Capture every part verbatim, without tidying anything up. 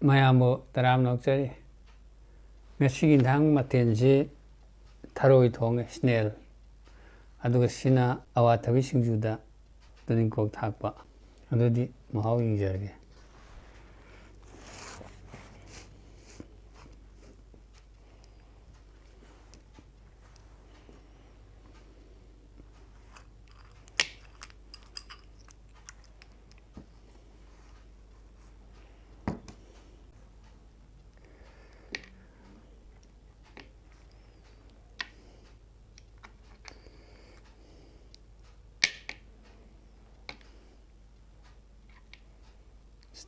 ꯃꯌꯥꯝꯕꯨ ꯇꯔꯥꯝꯅ ꯑꯣꯛꯆꯔꯤ꯫ ꯉꯁꯤꯒꯤ ꯏꯟꯁꯥꯡ ꯃꯊꯦꯜꯁꯤ ꯊꯔꯣꯏ ꯊꯣꯡꯉꯦ, ꯁ꯭ꯅꯦꯜ꯫ ꯑꯗꯨꯒ ꯁꯤꯅ ꯑꯋꯥꯊꯕꯤ ꯁꯤꯡꯖꯨꯗ ꯇꯨꯅꯤꯡꯈꯣꯛ ꯊꯥꯛꯄ꯫ ꯑꯗꯨꯗꯤ ꯃꯍꯥꯎ ꯌꯦꯡꯖꯔꯒꯦ꯫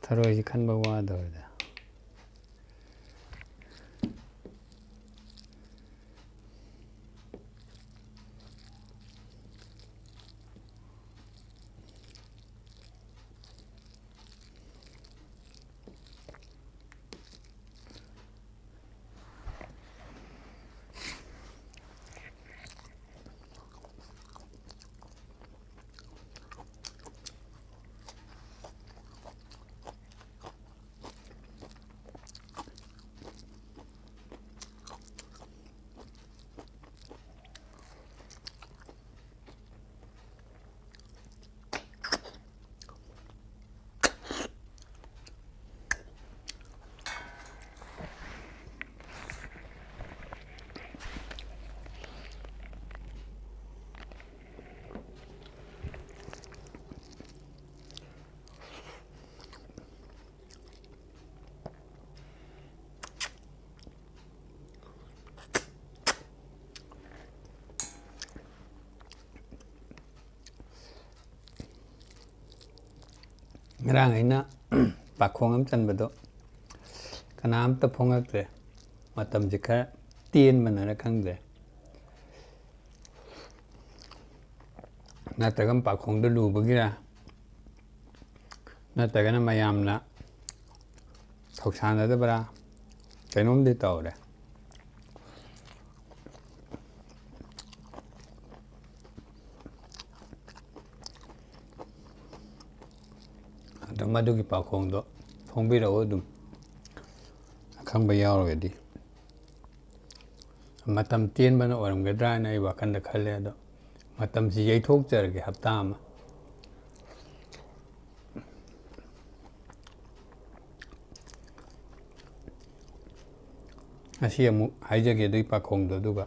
ꯊꯔꯣꯏꯁꯤ ꯈꯟꯕ ꯋꯥꯗꯧꯔꯤꯗ꯫ ꯉꯔꯥꯡ ꯑꯩꯅ ꯄꯥꯈꯣꯡ ꯑꯃ ꯆꯟꯕꯗꯣ ꯀꯅꯥꯝꯇ ꯐꯣꯡꯉꯛꯇ꯭ꯔꯦ꯫ ꯃꯇꯝꯁꯦ ꯈꯔ ꯇꯦꯟꯕꯅꯔ ꯈꯪꯗ꯭ꯔꯦ, ꯅꯠꯇ꯭ꯔꯒ ꯄꯥꯈꯣꯡꯗꯣ ꯂꯨꯕꯒꯤꯔ, ꯅꯠꯇ꯭ꯔꯒꯅ ꯃꯌꯥꯝꯅ ꯊꯧꯁꯥꯅꯗꯕ꯭ꯔꯥ, ꯀꯩꯅꯣꯝꯗꯤ ꯇꯧꯔꯦ꯫ ꯑꯗꯣ ꯃꯗꯨꯒꯤ ꯄꯥꯎꯈꯣꯡꯗꯣ ꯐꯣꯡꯕꯤꯔꯛꯑꯣ ꯑꯗꯨꯝ꯫ ꯈꯪꯕ ꯌꯥꯎꯔꯒꯗꯤ꯫ ꯃꯇꯝ ꯇꯦꯟꯕꯅ ꯑꯣꯏꯔꯝꯒꯗ꯭ꯔꯥ ꯍꯥꯏꯅ ꯑꯩ ꯋꯥꯈꯜꯗ ꯈꯜꯂꯦ꯫ ꯑꯗꯣ ꯃꯇꯝꯁꯤ ꯌꯩꯊꯣꯛꯆꯔꯒꯦ, ꯍꯞꯇꯥ ꯑꯃ꯫ ꯉꯁꯤ ꯑꯃꯨꯛ ꯍꯥꯏꯖꯒꯦ ꯑꯗꯨꯒꯤ ꯄꯥꯈꯣꯡꯗꯣ꯫ ꯑꯗꯨꯒ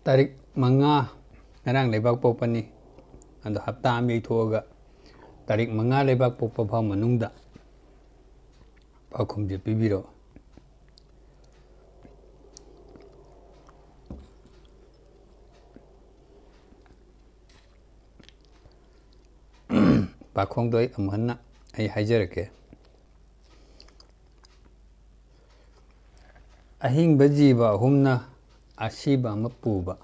ꯇꯥꯔꯤꯛ ꯃꯉꯥ, ꯉꯔꯥꯡ ꯂꯩꯕꯥꯛ ꯄꯣꯛꯄꯅꯤ꯫ ꯑꯗꯣ ꯍꯞꯇꯥ ꯑꯃ ꯌꯩꯊꯣꯛꯑꯒ ꯇꯥꯔꯤꯛ ꯃꯉꯥ ꯂꯩꯕꯥꯛ ꯄꯣꯛꯄ ꯐꯥꯎ ꯃꯅꯨꯡꯗ ꯄꯥꯎꯈꯨꯝꯁꯦ ꯄꯤꯕꯤꯔꯛꯑꯣ꯫ ꯄꯥꯈꯣꯡꯗꯣ ꯑꯩ ꯑꯃꯨꯛ ꯍꯟꯅ ꯑꯩ ꯍꯥꯏꯖꯔꯛꯀꯦ꯫ ꯑꯍꯤꯡꯕ ꯖꯤꯕ ꯑꯍꯨꯝꯅ ꯑꯁꯤꯕ ꯑꯃ ꯄꯨꯕ꯫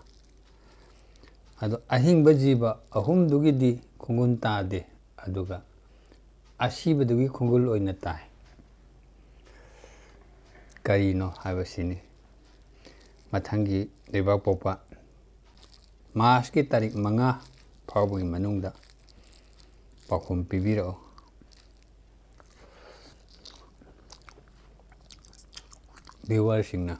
ꯑꯗꯣ ꯑꯍꯤꯡꯕ ꯖꯤꯕ ꯑꯍꯨꯝꯗꯨꯒꯤꯗꯤ ꯈꯣꯡꯒꯨꯜ ꯇꯥꯗꯦ, ꯑꯗꯨꯒ ꯑꯁꯤꯕꯗꯨꯒꯤ ꯈꯣꯡꯒꯨꯜ ꯑꯣꯏꯅ ꯇꯥꯏ꯫ ꯀꯔꯤꯅꯣ ꯍꯥꯏꯕꯁꯤꯅꯤ꯫ ꯃꯊꯪꯒꯤ ꯂꯩꯕꯥꯛꯄꯣꯛꯄ ꯃꯥꯔꯁꯀꯤ ꯇꯥꯔꯤꯛ ꯃꯉꯥ ꯐꯥꯎꯕꯒꯤ ꯃꯅꯨꯡꯗ ꯄꯥꯎꯈꯨꯝ ꯄꯤꯕꯤꯔꯛꯑꯣ꯫ ꯚ꯭ꯌꯨꯋꯔꯁꯤꯡꯅ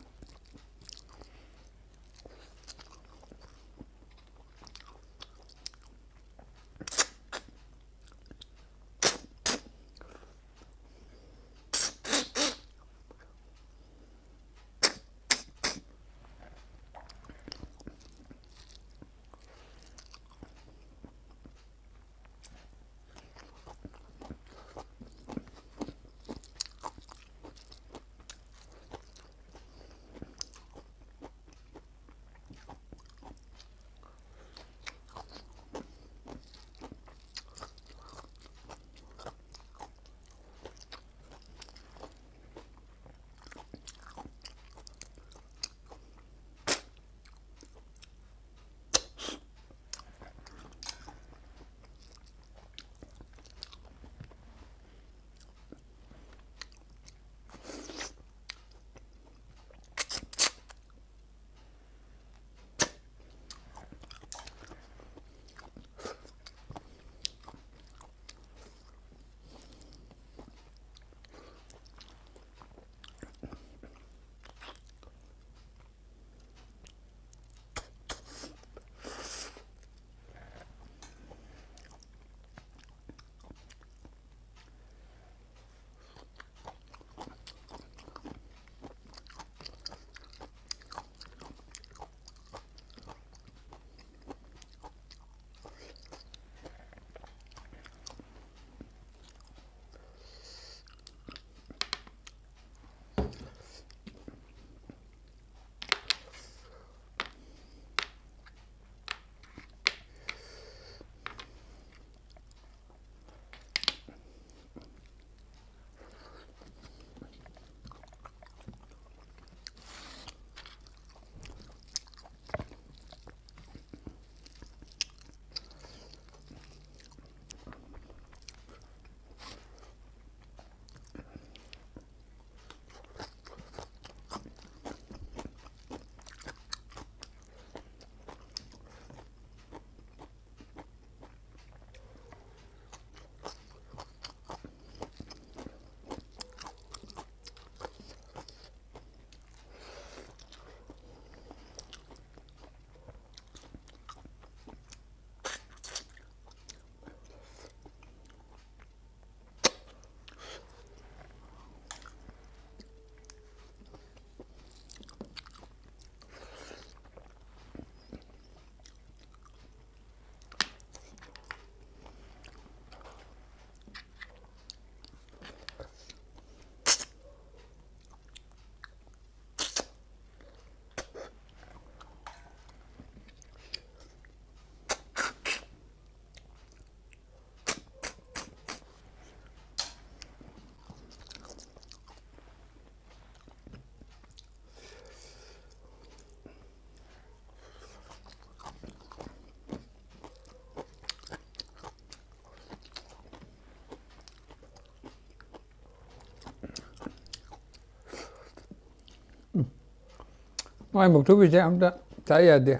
ꯃꯥꯏ ꯃꯨꯛꯊ꯭ꯔꯨꯕꯤꯁꯦ ꯑꯝꯇ ꯆꯥ ꯌꯥꯗꯦ꯫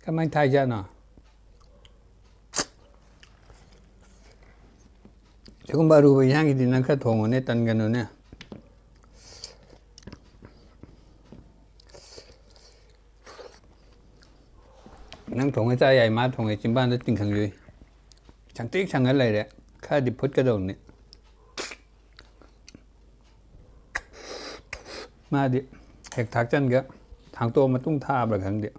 ꯀꯃꯥꯏꯅ ꯊꯥꯏꯖꯥꯠꯅꯣ? ꯁꯤꯒꯨꯝꯕ ꯑꯔꯨꯕ ꯏꯟꯁꯥꯡꯁꯤꯗꯤ ꯅꯪ ꯈꯔ ꯊꯣꯡꯉꯨꯅꯦ, ꯇꯟꯒꯅꯨꯅꯦ꯫ ꯅꯪ ꯊꯣꯡꯉꯦ ꯆꯥ ꯌꯥꯏ, ꯃꯥ ꯊꯣꯡꯉꯦ ꯆꯤꯝꯕꯥꯟꯗ ꯇꯤꯡꯈꯪ ꯌꯨꯏ꯫ ꯁꯪꯇ꯭ꯔꯤꯛ ꯁꯪꯉ ꯂꯩꯔꯦ꯫ ꯈꯔꯗꯤ ꯐꯨꯠꯀꯗꯧꯅꯤ꯫ ꯃꯥꯗꯤ ꯍꯦꯛ ꯊꯥꯛꯆꯟꯒ ꯊꯥꯡꯇꯣꯛꯑ ꯃꯇꯨꯡ ꯊꯥꯕ꯭ꯔꯥ ꯈꯪꯗꯦ꯫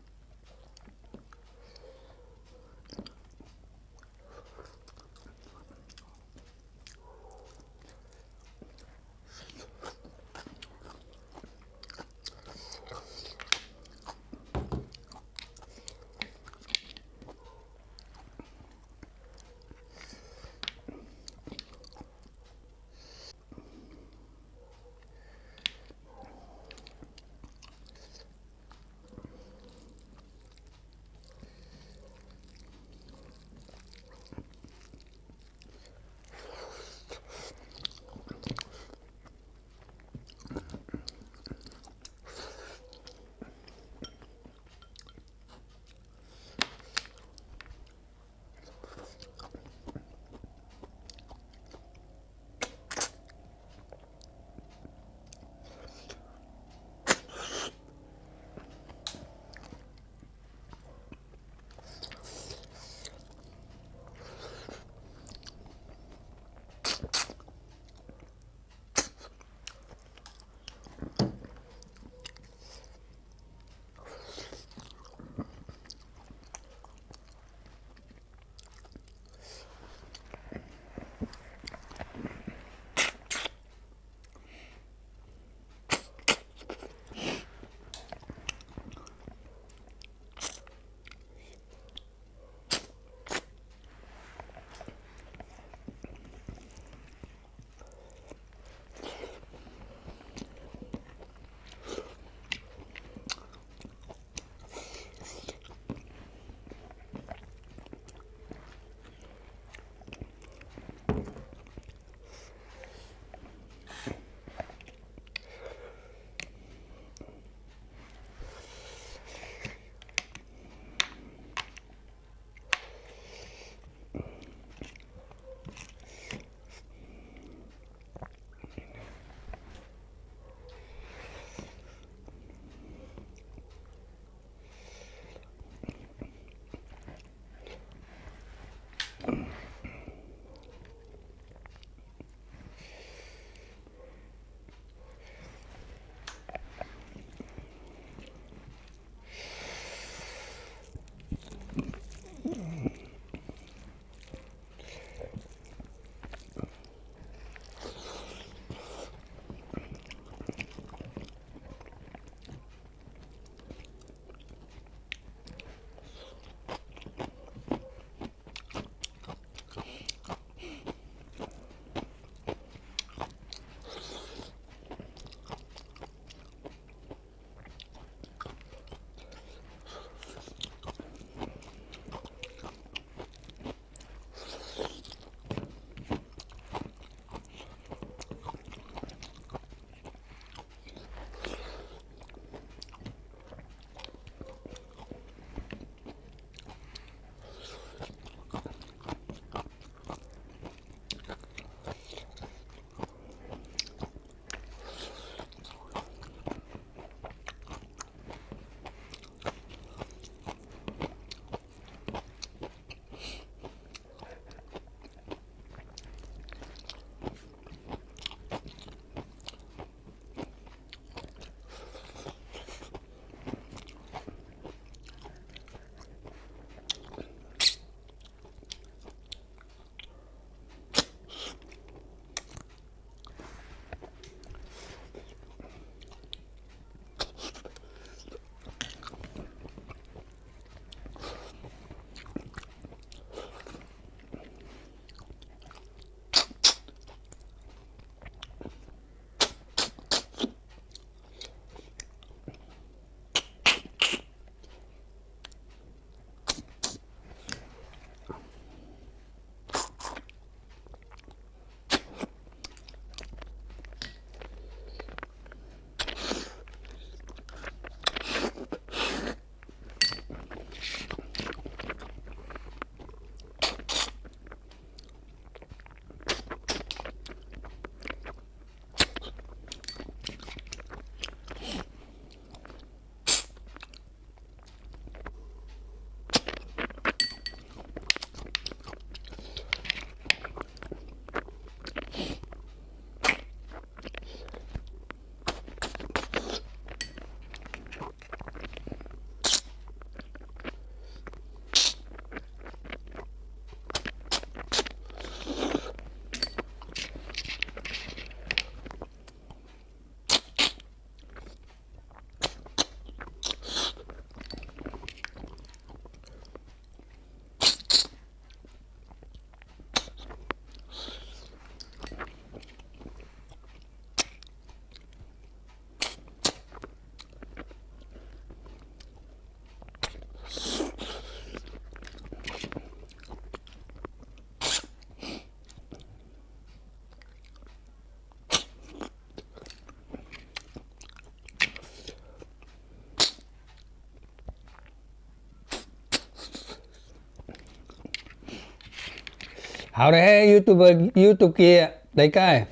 ꯍꯥꯎꯔꯦꯍꯦ, YouTube, YouTubeꯀꯤ ꯂꯩꯀꯥꯏ꯫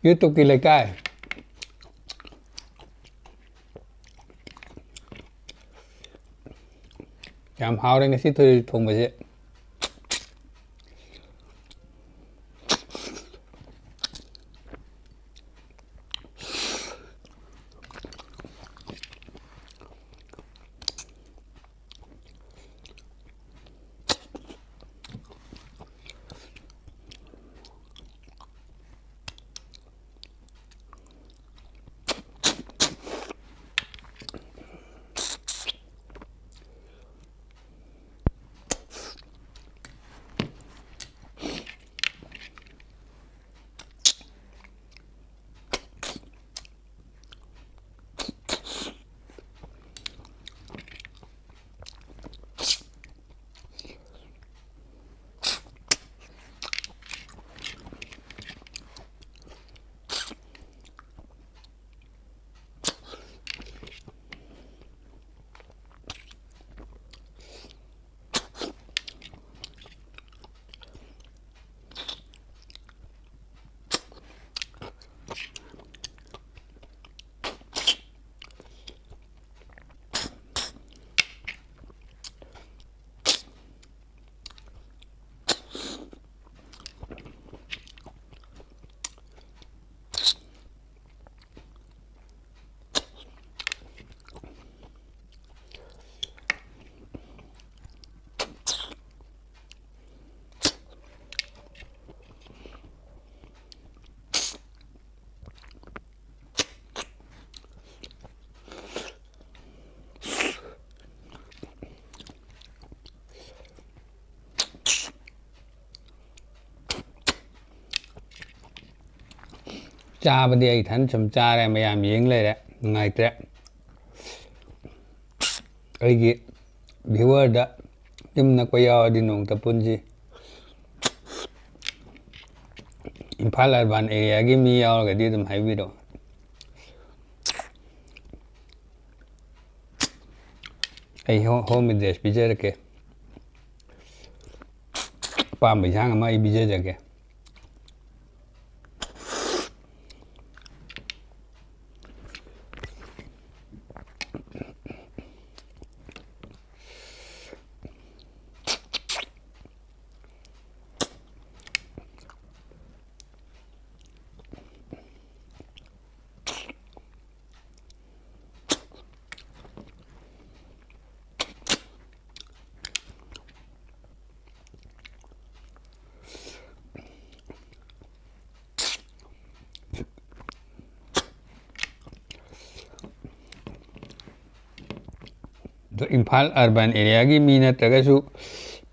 YouTubeꯀꯤ ꯂꯩꯀꯥꯏ꯫ ꯌꯥꯝ ꯍꯥꯎꯔꯦ ꯉꯁꯤ ꯊꯣꯏ ꯊꯣꯡꯕꯁꯦ꯫ ꯆꯥꯕꯗꯤ ꯑꯩ ꯏꯊꯟ ꯁꯨꯝ ꯆꯥꯔꯦ, ꯃꯌꯥꯝ ꯌꯦꯡ ꯂꯩꯔꯦ, ꯅꯨꯡꯉꯥꯏꯇ꯭ꯔꯦ꯫ ꯑꯩꯒꯤ viewerꯗ ꯌꯨꯝ ꯅꯛꯄ ꯌꯥꯎꯔꯗꯤ ꯅꯣꯡꯃꯇ ꯄꯨꯟꯁꯤ꯫ ꯏꯝꯐꯥꯜ urban areaꯒꯤ ꯃꯤ ꯌꯥꯎꯔꯒꯗꯤ ꯑꯗꯨꯝ ꯍꯥꯏꯕꯤꯔꯛꯑꯣ꯫ ꯑꯩ ꯍꯣ-, home address ꯄꯤꯖꯔꯛꯀꯦ꯫ ꯑꯄꯥꯝꯕ ꯏꯟꯁꯥꯡ ꯑꯃ ꯑꯩ ꯄꯤꯖꯖꯒꯦ꯫ ꯑꯗꯣ ꯏꯝꯐꯥꯜ urban areaꯒꯤ ꯃꯤ ꯅꯠꯇ꯭ꯔꯒꯁꯨ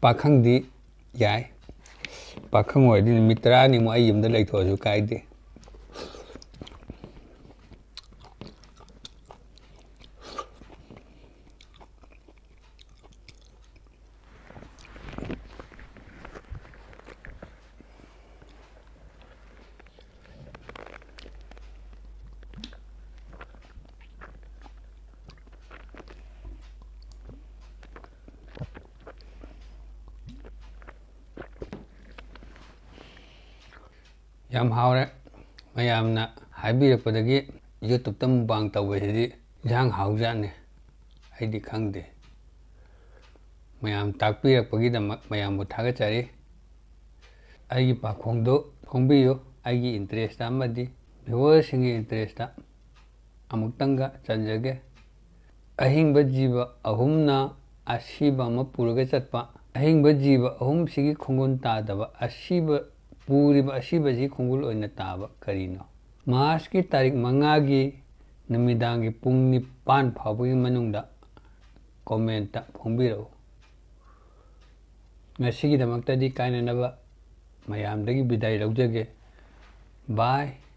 ꯄꯥꯈꯪꯗꯤ ꯌꯥꯏ꯫ ꯄꯥꯈꯪ ꯑꯣꯏꯔꯗꯤ ꯅꯨꯃꯤꯠ ꯇꯔꯥꯅꯤꯃꯨꯛ ꯑꯩ ꯌꯨꯝꯗ ꯂꯩꯊꯣꯛꯑꯁꯨ ꯀꯥꯏꯗꯦ꯫ ꯌꯥꯝ ꯍꯥꯎꯔꯦ꯫ ꯃꯌꯥꯝꯅ ꯍꯥꯏꯕꯤꯔꯛꯄꯗꯒꯤ YouTubeꯇ mukbang ꯇꯧꯕꯁꯤꯗꯤ ꯏꯟꯁꯥꯡ ꯍꯥꯎꯖꯥꯠꯅꯤ꯫ ꯑꯩꯗꯤ ꯈꯪꯗꯦ꯫ ꯃꯌꯥꯝ ꯇꯥꯛꯄꯤꯔꯛꯄꯒꯤꯗꯃꯛ ꯃꯌꯥꯝꯕꯨ ꯊꯥꯒꯠꯆꯔꯤ꯫ ꯑꯩꯒꯤ ꯄꯥꯈꯣꯡꯗꯨ ꯐꯣꯡꯕꯤꯌꯨ꯫ ꯑꯩꯒꯤ interestꯇ ꯑꯃꯗꯤ viewerꯁꯤꯡꯒꯤ interestꯇ ꯑꯃꯨꯛꯇꯪꯒ ꯆꯟꯖꯒꯦ꯫ ꯑꯍꯤꯡꯕ ꯖꯤꯕ ꯑꯍꯨꯝꯅ ꯑꯁꯤꯕ ꯑꯃ ꯄꯨꯔꯒ ꯆꯠꯄ꯫ ꯑꯍꯤꯡꯕ ꯖꯤꯕ ꯑꯍꯨꯝꯁꯤꯒꯤ ꯈꯣꯡꯒꯨꯟ ꯇꯥꯗꯕ, ꯑꯁꯤꯕ, ꯄꯨꯔꯤꯕ ꯑꯁꯤꯕꯁꯤ ꯈꯣꯡꯒꯨꯜ ꯑꯣꯏꯅ ꯇꯥꯕ ꯀꯔꯤꯅꯣ? Marchꯀꯤ ꯇꯥꯔꯤꯛ ꯃꯉꯥꯒꯤ ꯅꯨꯃꯤꯗꯥꯡꯒꯤ ꯄꯨꯡ ꯅꯤꯄꯥꯟ ꯐꯥꯎꯕꯒꯤ ꯃꯅꯨꯡꯗ commentꯇ ꯐꯣꯡꯕꯤꯔꯛꯎ꯫ ꯉꯁꯤꯒꯤꯗꯃꯛꯇꯗꯤ ꯀꯥꯏꯅꯅꯕ ꯃꯌꯥꯝꯗꯒꯤ ꯕꯤꯗꯥꯏ ꯂꯧꯖꯒꯦ꯫ Bye꯫